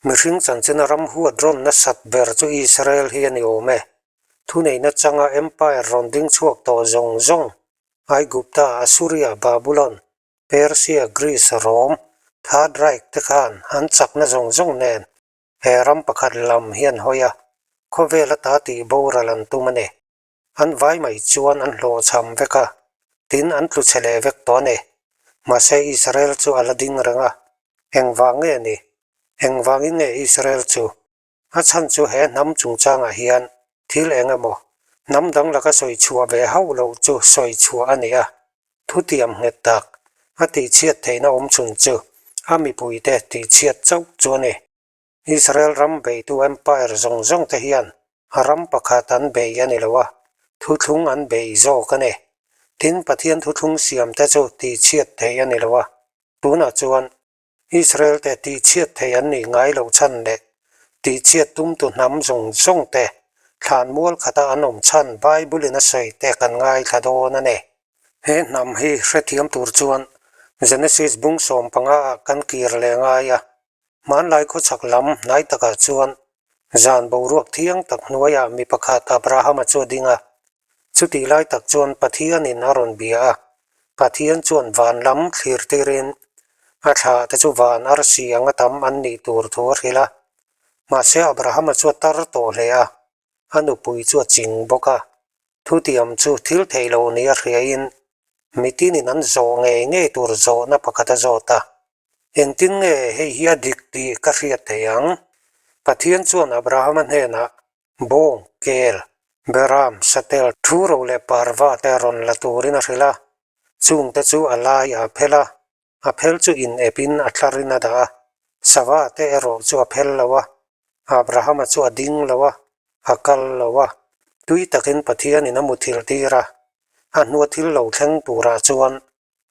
Mihring chanchina ram huat rawn nasat ber chu Israel hi a ni awm e. Thuneihna changa empire rawn ding chhuak tawh zawng zawng, Aigupta, Assuria, Babulon, Persia, Greece, Rome, Third Reich te khan an chakna zawng zawng nen he ram pakhat lam hi an hawi a, khawvel ata tih boral an tum a ni. An vai mai chuan an hlawhchham vek a, tin an tlu chhe leh vek tawh a ni. Mahse Israel chu a la ding reng a, engvang nge ni? Engvangin nge Israel chu? A chhan chu he hnam chungchangah hian thil eng emaw, hnam dang laka sawi chhuah ve hauh loh chu sawi chhuah a ni a. Thutiam nghet tak, a tihchhiat theihna awmchhun chu a mipuite tihchhiat chauh chu a ni. Israel ram beitu empire zawng zawng te hian ram pakhat an bei a ni lo a, thuthlung an bei zawk a ni. Tin, Pathian thuthlung siam te chu tihchhiat theih a ni lo a, tunah chuan Israel te tihchhiat theih an nih ngai loh chhan leh tihchhiat tumtu hnam zawng zawng te thlan mual khata an awm chhan Bible in a sawi te kan ngaithla dawn a ni. He hnam hi hrethiam tur chuan Genesis bung 15 ah kan kir leh ngai a, Hmanlai khawchhak lam hnai takah chuan zan boruak thiang tak hnuaiah mi pakhat Abrahama chu a ding a. Chutih lai tak chuan Pathianin a rawn bia a, Pathian chuan van lam thlir tirin a thlah te chu van arsi anga tam an nih tur thu a hrilh a. Mahse Abrahama chu a tar tawh hle a, a nupui chu a ching bawk a. Thutiam chu thil theih loh nia hriain mitinin an zawh ngei ngei tur zawhna pakhat a zawt a. Engtin nge hei hi a dik tih ka hriat theih ang? Pathian chuan Abrahama hnenah bawng, kel, beram, satel, thuro leh parva te rawn la turin a hrilh a. Chungte chu a lai a phel a, a phel chu in epin a tlarin a dah a. Sava te erawh chu a phel lo a, Abrahama chu a ding lo a, a kal lo a. Tui takin Pathianin a muthilh tir a, a hnua thil lo thleng turah chuan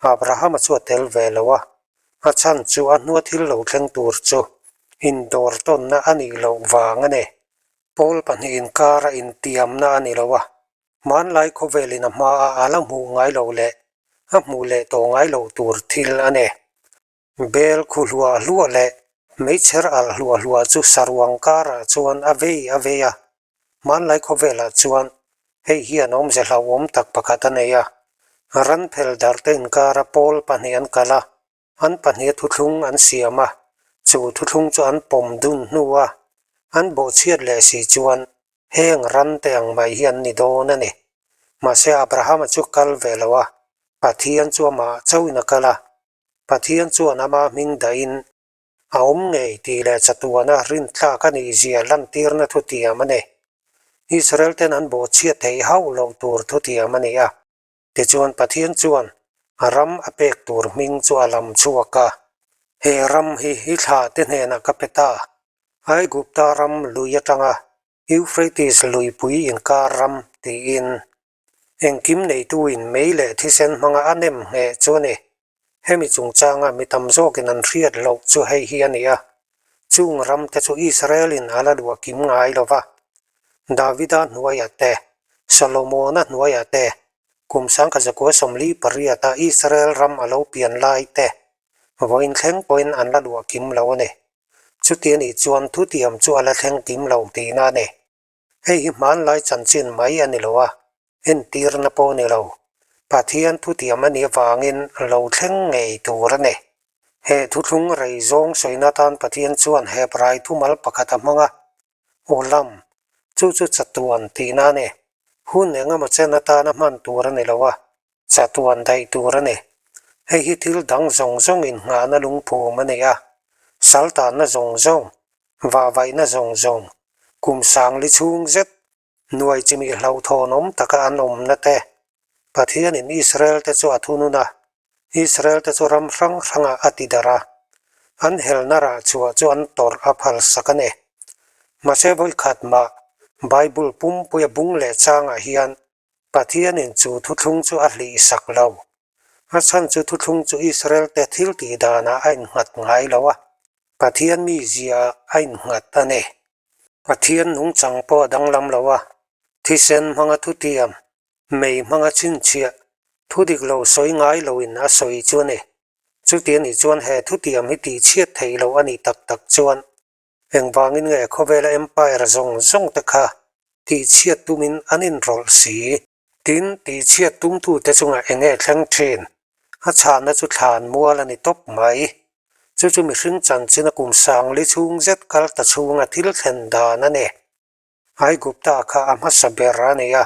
Abrahama chu a tel ve lo a, a chhan chu a hnua thil lo thleng tur chu indawr tawnna a nih loh vang a ni. Pawl pahnih inkara intiamna a ni lo a, hmanlai khawvelin a hmaa a la hmuh ngai loh leh a hmuh leh tawh ngai loh tur thil a ni. Bel khu hluah hluah leh meichher alh hluah hluah chu saruang karah chuan a vei a vei a, Hmanlai khawvelah chuan hei hian awmze hlauhawm tak pakhat a nei a, ran phel darte inkara pawl pahnih an kal a, an pahniha thuthlung an siam a, chu thuthlung chu an pawm dun hnu a, an bawhchhiat leh si chuan heng ran te ang mai hi an ni dawn a ni. Mahse Abrahama chu kal ve lo a, Pathian chu amah chauhin a kal a, Pathian chuan ama hming dahin A awm ngei tih leh chatuana rintlak a nih zia lantirna thutiam a ni. Israel ten an bawhchhiat theih hauh loh tur thutiam a ni a. Tichuan Pathian chuan a ram a pek tur hming chu a lam chhuak a. He ram hi i thlahte hnenah ka pe ta. Aigupta ram lui atanga Euphrates luipui inkar ram tiin Engkim neituin mei leh thisen hmanga a nem ngheh chu a ni. Hemi chungchanga mi tam zawkin an hriat loh chu hei hi a ni a, chung ramte chu Israelin a la luah kim ngai lo va. Davida hnuaiah te, Solomona hnuaiah te, kum 1948-a Israel ram a lo pian lai te, vawiin thleng pawhin an la luah kim lo a ni. Chuti a nih chuan thutiam chu a la thleng kim lo tihna a ni. Hei hi hmanlai chanchin mai a ni lo a, entirna pawh a ni lo. Pathian thutiam a nih avangin lo thleng ngei tur a ni. He thuthlung rei zawng sawina atan Pathian chuan Hebrai thumal pakhat a hmang a, Olam, chu chu chatuan tihna a ni. Hun engemaw chen atana hman tur a ni lo a, chatuan daih tur a ni. Hei hi thil dang zawng zawng innghahna lungphum a ni a, saltanna zawng zawng, vahvaihna zawng zawng, kum sangli chhung zet, hnuai chimih hlauhthawnawm taka an awmna te, Pathianin Israel te chu a thunun a, Israel te chu ram hrang hrangah a ti darh a, an helna rah chhuah chu an tawrh a phalsak a ni. Mahse vawikhat mah Bible pumpuia bung leh changah hian Pathianin chu thuthlung chu a hlihsak lo. A chhan chu thuthlung chu Israel-te thil tih danah a innghat ngai lo a, Pathian mizia a innghat a ni. Pathian nungchang pawh a danglam lo a, thisen hmanga thutiam, mei hmanga chhinchhiah, thu dik lo sawi ngai loin a sawi chu a ni. Chuti a nih chuan he thutiam hi tihchhiat theih loh a nih tak tak chuan. Engvangin nge khawvela empire zawng zawng te kha tihchhiat tumin an inrawlh si? Tin, tihchhiat tumtute chungah eng nge thleng thin? A chhahna chu thlan mual a ni tawp mai. Chu chu mihring chanchina kum sangli chhung zet kal ta chhunga thil thlen dan a ni. Aigupta kha a hmasa ber a ni a,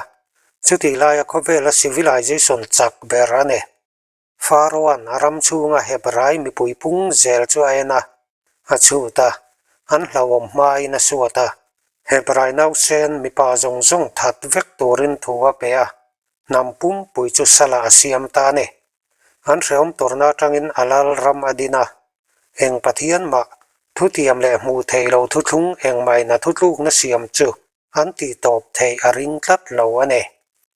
chutih laia khawvela civilization chak ber a ni. Pharaoh-a'n a ram chhunga Hebrai mipui pung zel chu a en a, a chhut a, an hlauhawm hmain a suat a. Hebrai nausen mipa zawng zawng that vek turin thu a pe a, hnam pumpui chu salah a siam ta a ni. An hrehawm tawrhna atangin a lal ram a din a, eng Pathian mah thutiam leh hmuh theih lo thuthlung engmahina thutlukna siam chu An tih tawp theih a ring tlat lo a ni.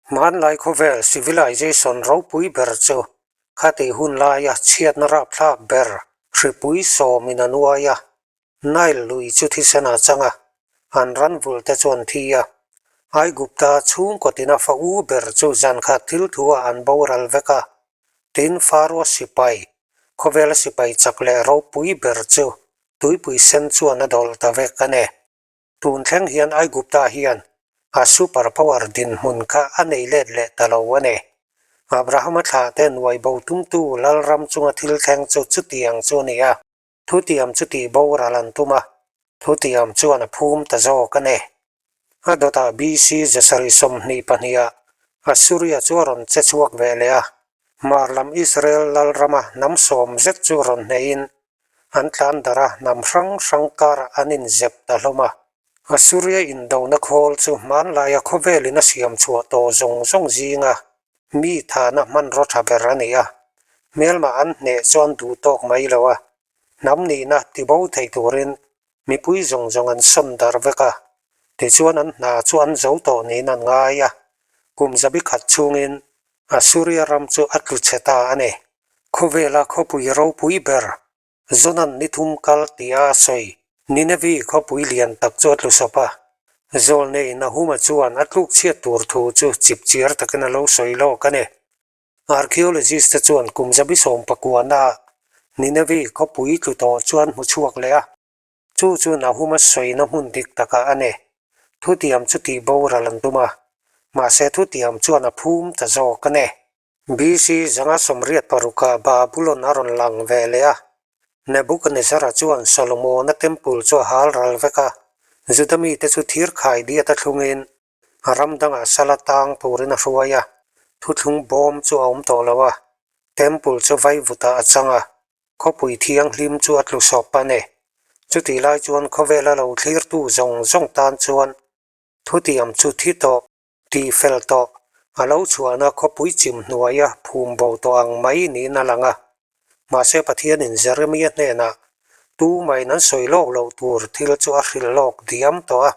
Hmanlai khawvel civilization ropui ber chu khatih hun laia chhiatna rapthlak ber hripui sawmin a nuai a, Nile lui chu thisen a chang a, an ran vul te chuan thi a. Aigupta chhungkaw tina fa u ber chu zankhat thil thu ah an boral vek a, tin Pharaoh sipai, khawvela sipai chak leh ropui ber chu tuipui sen chuan a dawlh ta vek a ni. Tun thleng hian Aigupta hian a super power dinhmun kha a nei let leh ta lo a ni. Abrahama thlahte nuai bo tumtu Lalram chunga thil thleng chu chutiang chu a ni a, thutiam chu tih boral an tum a, thutiam chuan a phum ta zawk a ni. A dawtah BC 722-ah Assuria chu a rawn che chhuak ve leh a, hmar lam Israel Lalrama hnam sawm zet chu rawn hnehin An tlan darh a, hnam hrang hrang karah an inzep ta hlawm a. Assuria indona khawl chu hmanlaia khawvelin a siam chhuah tawh zawng zawng zinga mi thahna hmanraw tha ber a ni a. Hmelma an hneh chuan duh tawk mai lo a, hnam nihna tibo thei turin mipui zawng zawng an sawn darh vek a. Tichuan an hna chu an zo tawh niin an ngai a, kum zabi khat chhungin Assuria ram chu a tlu chhe ta a ni. Khawvela khawpui ropui ber Jonan ni thum kal tia a sawi. Ninevi khawpui lian tak chu a tlu sawp a, Zawlnei Nahuma chuan a tluk chhiat tur thu chu chipchiar takin a lo sawi lawk a ni. Archaeologist te chuan kum zabi sawm pakuana Ninevi khawpui tlu tawh chuan hmu chhuak leh a, Chu chu Nahuma sawina hmun dik takah a ni. Thutiam chu tih boral an tum a, mahse thutiam chuan a phum ta zawk a ni. BC 186 ah Babulon a rawn lang ve leh a, Nebuchadnezzar-a chuan Solomona Temple chu a hal ral vek a, Juda mite chu thir khai diat a thlungin a ram dangah sala tang turin a hruai a, thuthlung bawm chu a awm tawh lo a, Temple chu vaivutah a chang a, Khawpui thianghlim chu a tlu sawp a ni. Chutih lai chuan khawvela lo thlirtu zawng zawng tan chuan thutiam chu thi tawh, tih fel tawh, a lo chhuahna khawpui chim hnuaia phum bo tawh ang mai niin a lang a. Mahse Pathianin Jeremia hnenah tumahin an sawi lawk loh tur thil chu a hrilh lawk diam tawh a.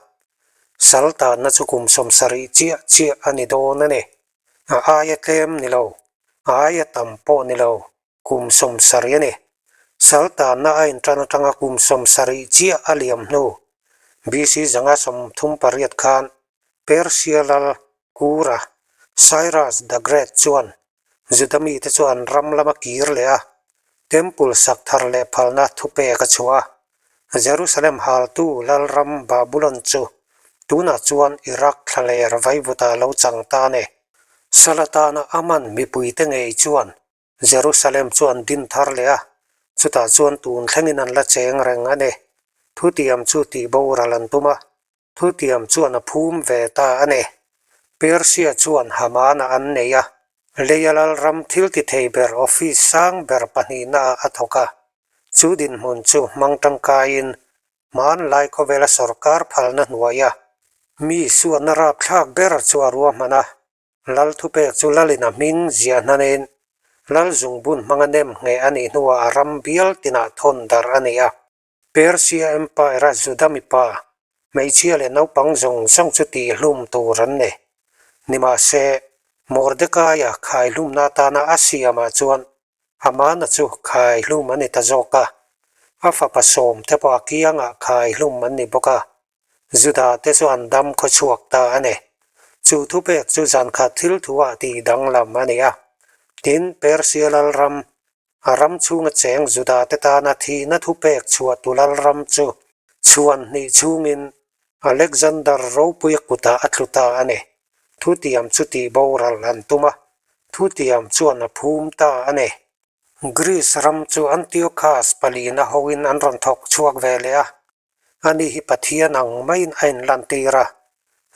Sal tanna chu kum 70 chiah chiah a ni dawn a ni. A aia tlem ni lo, a aia tam pawh ni lo. Kum 70 a ni. Sal tanna a intan atanga kum 70 chiah a liam hnu, BC 138 khan Persia lal Kura, Cyrus the Great, chuan Juda mite chu an ram lama kir leh a, Temple sak thar leh phalna thupek a chhuah a. Jerusalem haltu lalram Babulon chu tunah chuan Iraq thlaler vaivutah lo chang ta a ni. Sal atana a man mipuite ngei chuan Jerusalem chu an din thar leh a, chutah chuan tun thlengin an la cheng reng a ni. Thutiam chu tih boral an tum a, thutiam chuan a phum ve ta a ni. Persia chuan Hamana an nei a, leia lalram thil ti thei ber office sang ber pahnihnaah a thawk a, chu dinhmun chu hmang tangkaiin hmanlai khawvela sawrkar phalna hnuaia mi suatna rapthlak ber chu a ruahman a. Lal thupek chu Lalin a hming ziah hnanin Lal zungbun hmanga nem ngheh a nih hnuah a ram bial tinah thawn darh a ni a. Persia Empire-a Juda mipa, hmeichhia leh naupang zawng zawng chu tihhlum tur an ni. Nimahse, Mordekaia khaihlumna atana a siamah chuan Hamana chu khaihlum a ni ta zawk a, a fapa sawmte pawh a kiangah khaihlum an ni bawk a. Juda te chu an dam khaw chhuak ta a ni. Chu thupek chu zankhat thil thuah tih danglam a ni a. Tin, Persia lalram, a ram chhunga cheng Juda te tana thihna thupek chhuah tu lalram chu Chhuan hnih chhungin Alexander ropuia kutah a tlu ta a ni. Thutiam chu tih boral an tum a, thutiam chuan a phum ta a ni. Greece ram chu Antiochus palina hoin an rawn thawk chhuak ve leh a, ani hi Pathian ang maiin a inlantir a.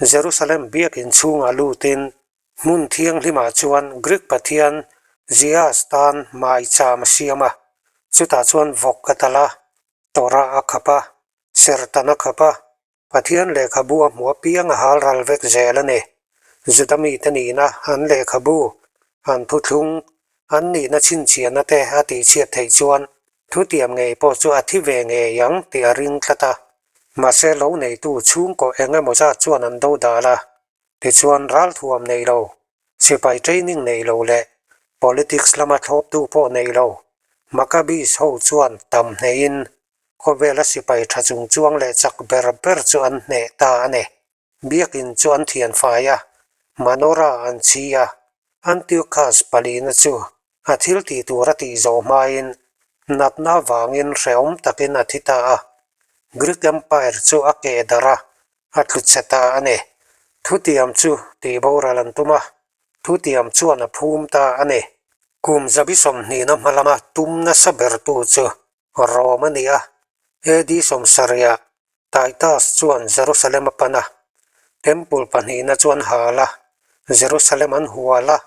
Jerusalem biakin chhungah lutin hmun thianghlimah chuan Greek pathian Zeus tan maicham a siam a, chutah chuan vawk a talh a, Torah a khap a, serhtan a khap a, Pathian lehkhabu a hmuh apiang a hal ral vek zel a ni. Juda mite nihna, an lehkhabu, an thuthlung, an nihna chhinchhiahna te a tihchhiat theih chuan thutiam ngei pawh chu a thi ve ngei ang tih a ring tlat a. Mahse lo neitu chhungkaw eng emaw zat chuan an do dal a, tichuan ralthuam nei lo, sipai training nei lo leh politics lama thlawptu pawh nei lo Maccabees ho chuan tam hneihin Khawvela sipai tha chung chuang leh chak ber ber chu an hneh ta a ni. Biakin chu an thian fai a, Menorah an chhi a, Antiochus palina chu a thil tih tur a tih zawh hmain natna avangin hrehawm takin a thi ta a. Greek Empire chu a keh darh a, a tlu che ta a ni. Thutiam chu tih boral an tum a, Thutiam chuan a phum ta a ni. Kum zabi sawmhnihna hma lama tum nasa bertu chu Rom a ni a, AD sawmsarihah Titus chuan Jerusalem a pan a, Temple pahnihna chu an hal a, Jerusalem an hual a,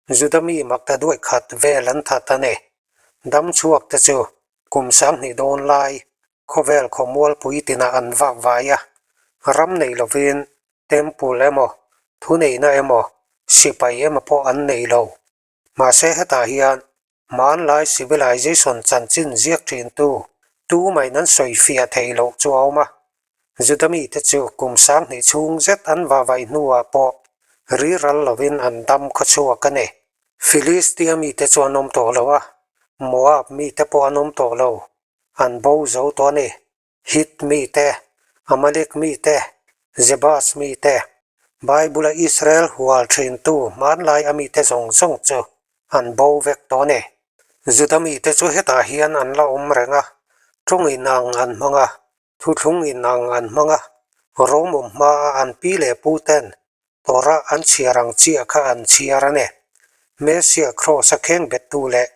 Juda mi makta duai khat vel an that a ni. Dam chhuak te chu kum sanghnih dawn lai khawvel khawmualpui tinah an vak vai a, ram nei lovin Temple emaw, thuneihna emaw, sipai emaw pawh an nei lo. Mahse hetah hian hmanlai civilization chanchin ziak thintu tumahin an sawi fiah theih loh chu a awm a. Juda mite chu kum sanghnih chhung zet an vahvaih hnuah pawh riral lovin an dam khawchhuak a ni. Philistia mite chu an awm tawh lo a, Moab mite pawh an awm tawh lo, an bo zo tawh a ni. Hit mite, Amalek mite, Jebus mite, Bible-a Israel hual thintu hmanlai a mite zawng zawng chu an bo vek tawh a ni. Juda mite chu hetah hian an la awm reng a, tawng inang an hmang a, thuthlung inang an hmang a, Romawm hmaa an pi leh pu ten Torah an chhiar ang chiah kha an chhiar a ni. Messiah Kraws-a khengbettu leh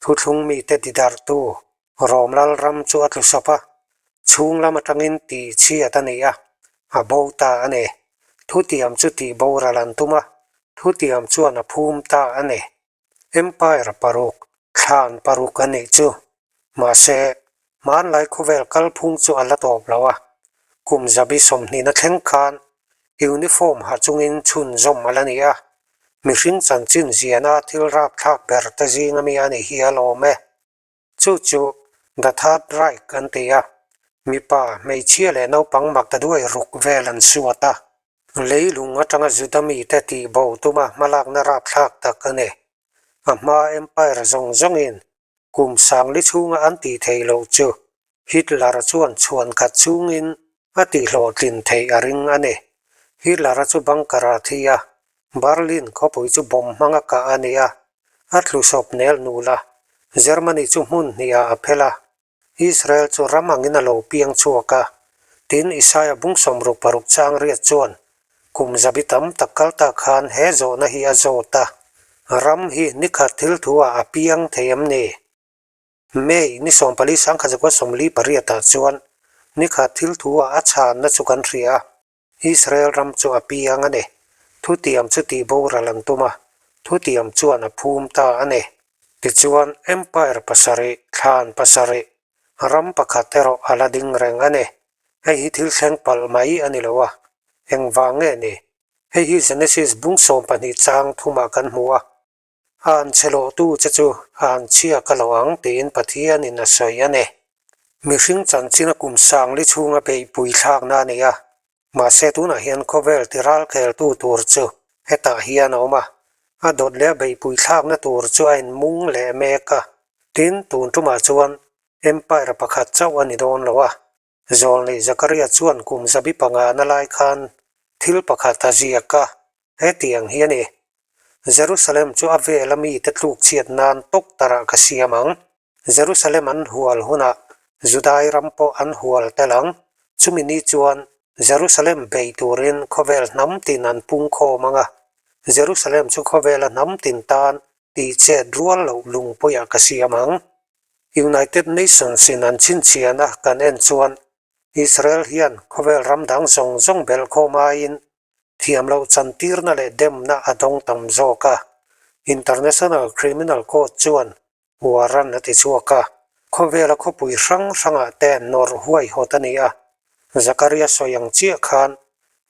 thuthlung mite didarhtu Rom lalram chu a tlu sawp a, chhung lam atangin tih chhiat a ni a, a bo ta a ni. Thutiam chu tih boral an tum a, thutiam chuan a phum ta a ni. Empire paruk, thlan paruk a nih chu. Mahse, hmanlai khawvel kalphung chu a la tawp lo a, kum zabi sawmhnihna thleng khan uniform ha chungin chhunzawm a la ni a, mihring chanchin ziana thil rapthlak ber te zing ami a ni hi a lawm e. Chu chu The Third Reich an ti a, mipa, hmeichhia leh naupang maktaduai ruk vel an suat a. Leilung atanga Juda mite tihbo tuma hmalakna rapthlak tak a ni. A hma empire zawng zawngin kum sangli chhunga an tih theih loh chu Hitler chuan chhuan khat chungin a tihhlawhtlin theih a ring a ni. Hitler-a chu bunker-ah a thi a, Berlin khawpui chu bomb hmanga kah a ni a, a tlu sawp nel nul a, Germany chu hmun hnihah a phel a, Israel chu ram angin a lo piang chhuak a, tin Isaia bung 66 chang riat chuan kum zabi tam tak kal tak khan he zawhna hi a zawt a, Ram hi nikhat thil thu-ah a piang thei em ni? May ni 14 sangkhat 48 ah chuan nikhat thil thu-ah a chhanna chu kan hria a. Israel ram chu a piang a ni. Thutiam chu tih boral an tum a, thutiam chuan a phum ta a ni. Tichuan, Empire pasarih, thlan pasarih, ram pakhat erawh a la ding reng a ni. Hei hi thil thleng palh mai a ni lo a, engvang nge ni? Hei hi Genesis bung 12 chang thumah kan hmu a. An chhe lawhtu che chu an chhia ka lo ang tiin Pathianin a sawi a ni. Mihring chanchin a kum sangli chhunga beihpui thlakna a ni a, mahse tunah hian khawvel ti ralkheltu tur chu hetah hian a awm a, a dawt leh a beihpui thlakna tur chu a inmung leh mek a, tin tun tumah chuan empire pakhat chauh a ni dawn lo a, Zawlnei Zakaria chuan kum zabi panga na lai khan thil pakhat a ziak a, hetiang hi a ni, Jerusalem chu a vela mite tluk chhiat nan tawk tarah ka siam ang. Jerusalem an hual hunah Judai ram pawh an hual tel ang. Chumi ni chuan Jerusalem bei turin khawvel hnam tin an pung khawm ang a, Jerusalem chu khawvela hnam tin tan tihchet rual loh lungpuiah ka siam ang. United Nations in an chhinchhiahna kan en chuan Israel hian khawvel ram dang zawng zawng belhkhawm aiin thiam loh chantirna leh demna a dawng tam zawk a. International Criminal Court chuan warrant a ti chhuak a, khawvela khawpui hrang hrangah te nawrh huaihawt a ni a. Zakaria sawi ang chiah khan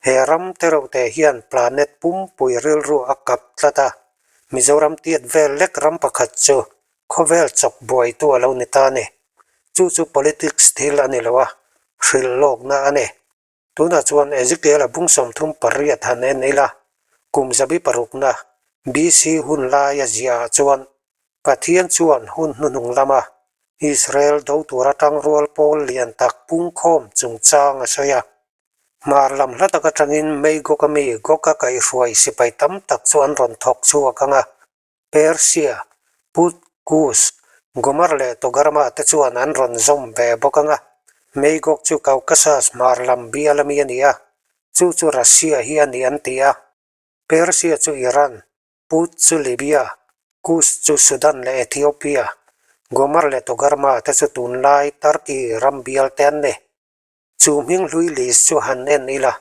he ram tereuhte hian planet pumpui rilru a kap tlat a, Mizoram tiat vel lek ram pakhat chu khawvel chawk buaitu a lo ni ta a ni. Chu chu politics thil a ni lo a, hrilh lawkna a ni. Tunah chuan Ezekiel-a bung 38 han en ila, kum zabi parukna BC hun laia ziahah chuan Pathian chuan hun hnuhnung lama Israel do tura tangrual pawl lian tak pungkhawm chungchang a sawi a. Hmar lam hla tak atangin Magog-a mi Gog-a kaihhruai sipai tam tak chu an rawn thawk chhuak ang a, Persia, Put, Kus, Gomer leh Togarma te chuan an rawn zawm ve bawk ang a, Magog chu Caucasus hmar lam bial ami a ni a, chu chu Russia hi a ni an ti a. Persia chu Iran, Put chu Libya, Kus chu Sudan leh Ethiopia, Gomer leh Togarma te chu tunlai Turkey ram bial te an ni. Chu hming hlui list chu han en ila,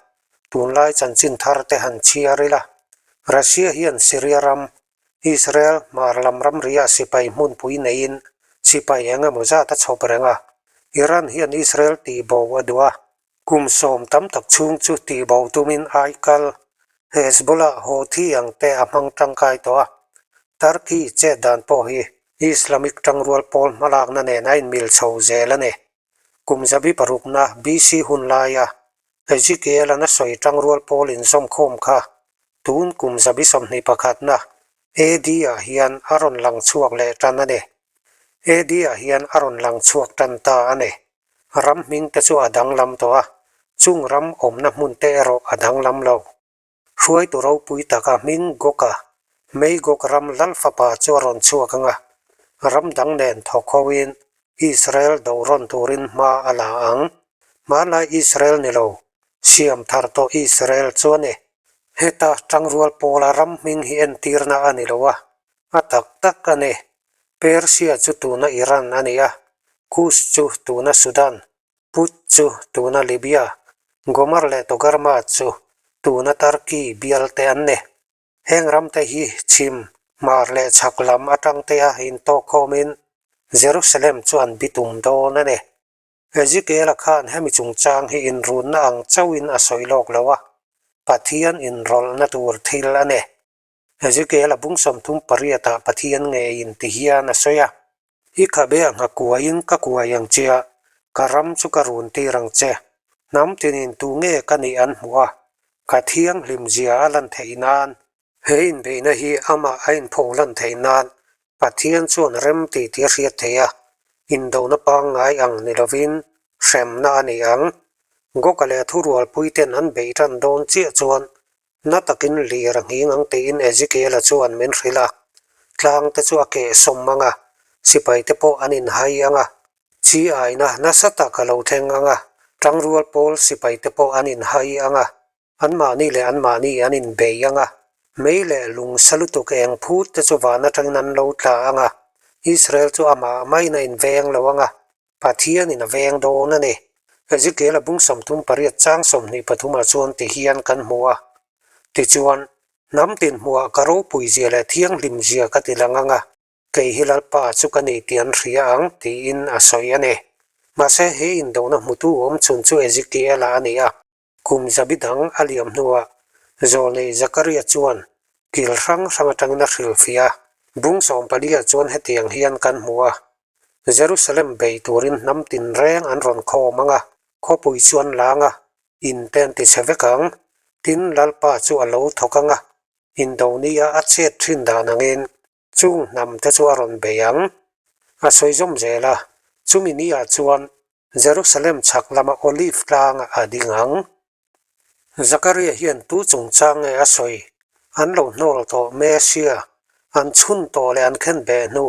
tunlai chanchin thar te han chhiar ila, Russia hian Syria ram, Israel hmar lam ramriah sipai hmunpui neiin sipai eng emaw zat a chhawp reng a, Iran hian Israel tihbo a duh a, kum sawm tam tak chhung chu tihbo tumin aikal, Hezbollah, Houthi ang te a hmang tangkai tawh a, Turkey chet dan pawh hi Islamic tangrual pawl hmalakna nen a inmil chho zel a ni. Kum zabi parukna BC hun laia Ezekiel-a'n a sawi tangrual pawl inzawmkhawm kha tun kum zabi 21na AD-ah hian a rawn lang chhuak leh tan a ni. AD-ah hian a rawn lang chhuak tan ta a ni. Ram hming te chu a danglam tawh a, chung ram awmna hmun te erawh a danglam lo. Hruaitu ropui taka hming Goka, Magog ram lal fapa chu a rawn chhuak ang a, ram dang nen thawk hoin Israel do rawn turin hma a la ang. Hmanlai Israel ni lo, siam thar tawh Israel chu a ni. Heta tangrual pawla ram hming hi entirna a ni lo a, a tak tak a ni. Persia chu tuna Iran a ni a, Kush chu tuna Sudan, Put chu tuna Libya, Gomer leh Togarma chu tuna Turkey bial te an ni. Heng ram te hi chhim, hmar leh chhak lam atang te a intawk khawmin Jerusalem chu an bitum dawn a ni. Ezekiel-a khan hemi chungchang hi inrunna ang chauhin a sawi lawk lo a, Pathian inrawlhna tur thil a ni. Ezekiel-a bung 38 ah Pathian ngeiin ti hian a sawi a, I khabe a ngha kuaiin ka kuai ang che a, ka ram chu ka run tir ang che. Hnam tinin tu nge ka nih an hmuh a, ka thianghlim zia a lan theih nan. He inbeihna hi amah a inpho lan theih nan Pathian chuan rem ti tih a hriat theih a, indona pangngai ang ni lovin hremna a ni ang. Goka leh a thurualpuiten an beih tan dawn chiah chuan Na takin lir a nghing ang tiin Ezekiel-a chuan min hrilh a, tlang te chu a keh sawm ang a, sipai te pawh an inhai ang a, chi aina nasa tak a lo thleng ang a, tangrual pawl sipai te pawh an inhai ang a, anmahni leh anmahni an inbei ang a, mei leh lung sa lutuk eng phut te chu van atangin an lo tla ang a, Israel chu amah maiin a inveng lo ang a, Pathianin a veng dawn a ni. Ezekiel-a bung 38 chang 23 ah chuan ti hian kan hmu a. Tichuan, hnam tin hmuhah ka ropui zia leh thianghlim zia ka ti lang ang a, kei hi Lalpa chu ka ni tih an hria ang, tiin a sawi a ni. Mahse, he indona hmutu awm chhun chu Ezekiel-a a ni a. Kum zabi dang a liam hnuah Zawlnei Zakaria chuan kil hrang hrang atangin a hrilhfiah a, bung 14 ah chuan hetiang hian kan hmu a, Jerusalem bei turin hnam tinreng an rawn khawm ang a, khawpui chu an lang a, in te an tichhe vek ang, tin Lalpa chu a lo thawk ang a, Indonia a chet thin dan angin chung hnam te chu a rawn bei ang. A sawi zawm zel a, chumi niah chuan Jerusalem chhak lama Olive tlangah a ding ang. Zakaria hian tu chungchang nge a sawi? An lo hnawl tawh Messia, an chhun tawh leh an khen beh hnu,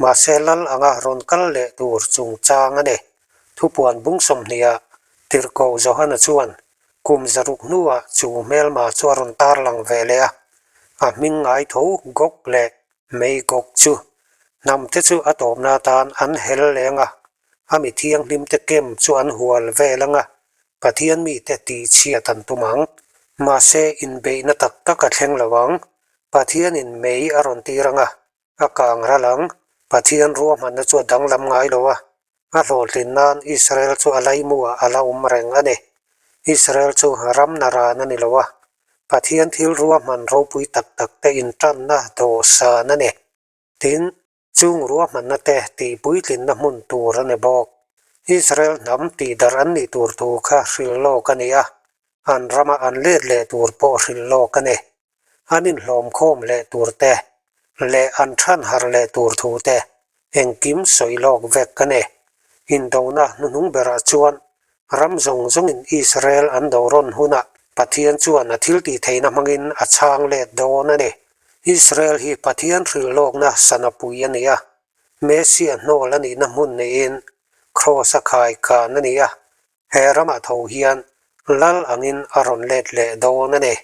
mahse lal anga rawn kal leh tur chungchang a ni. Thupuan bung 20 ah. Tirhkoh Johana chuan kum 600 hnuah chu hmelma chu a rawn tarlang ve leh a, a hming ngai tho Gog leh Magog chu hnamte chu a tawpna atan an hel leng a, a mi thianghlimte kem chu an hual vel ang a, Pathian mite tihchhiat an tum ang. Mahse, inbeihna tak tak a thleng lo ang. Pathianin mei a rawn tir ang a, a kang ral ang. Pathian ruahmanna chu a danglam ngai lo a, a hlawhtlin nan Israel chu a laimuah a la awm reng a ni. Israel chu ram naran a ni lo a, Pathian thil ruahman ropui tak tak te intanna dawhsan a ni. Tin, chung ruahmanna te tihpuitlinna hmun tur a ni bawk. Israel hnam tihdarh an nih tur thu kha hrilh lawk a ni a, an rama an let leh tur pawh hrilh lawk a ni. An inhlawmkhawm leh tur te leh an than harh leh tur thu te engkim sawi lawk vek a ni. Indona hnuhnung berah chuan ram zawng zawngin Israel an do rawn hunah Pathian chuan a thiltihtheihna hmangin a chhang let dawn a ni. Israel hi Pathian hrilh lawkna sanapui a ni a, Messia hnawl a nihna hmun neiin Kraws a khai kan a ni a, he ramah tho hian lal angin a rawn let leh dawn a ni.